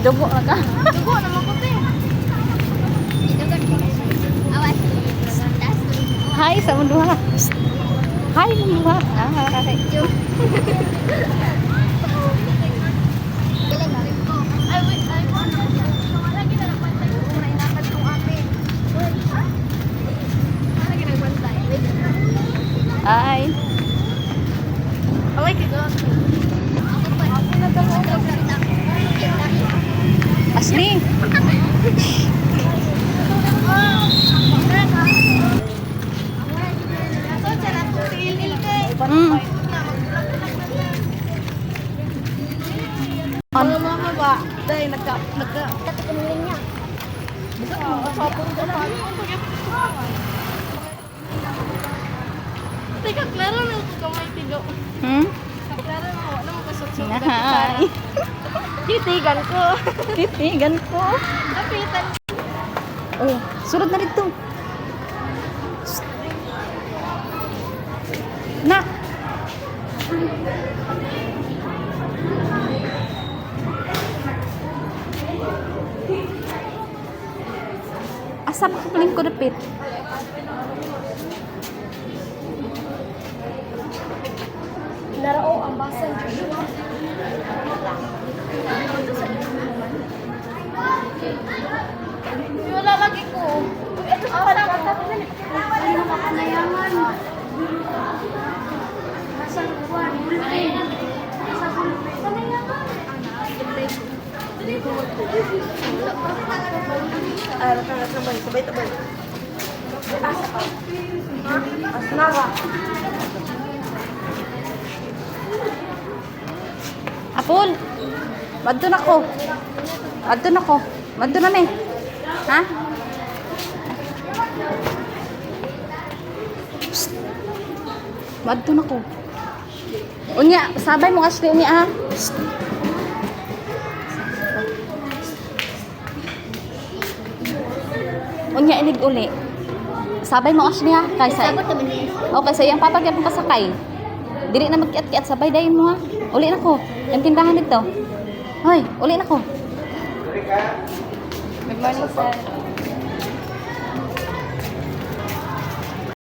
Gidugo na ka. Dugo naman ko te. Awas. Tas. Hi sa mong duha. Psst. Hi mong duha. Hi. Ay, wait, ay, ano? Lagi na nagbantay. May lakad kong ate. Lagi nagbantay. Hi. Away ka go. Ashley. Mga mama ba? Dahil nagka, nagka. Teka, klaro na ako kamay tigo. Klaro na ako. Ano mo kasot-sot? Hi. Titigan ko. Titigan ko. Kapitan. Oh, sulod na dito. Psst. Nak. Asa ba ka ko dapit? Narao ang basan Joshua. Wala lagi ko. Ito sa pala. Ano makanayangan? Nasa buwan, bulpen. Nasa bulpen. Kanayangan. Ah, sabay, sabay, sabay. Asnara. Apol. Madto na ko. Madto na ko. Madto na mi. Ha? Psst. Madto na ko. Unya, sabay mo Ashley unya ha. Psst. Unya inig uli. Sabay mo Ashley ha kaysa. Sabot naman niya. Okay, sa iyang papa gyapon kasakay. Dili na magkiat-kiat sabay dayon mo ha. Uli na ko. Ang tindahan dito. Hoy, uli na ko. Good morning, sir.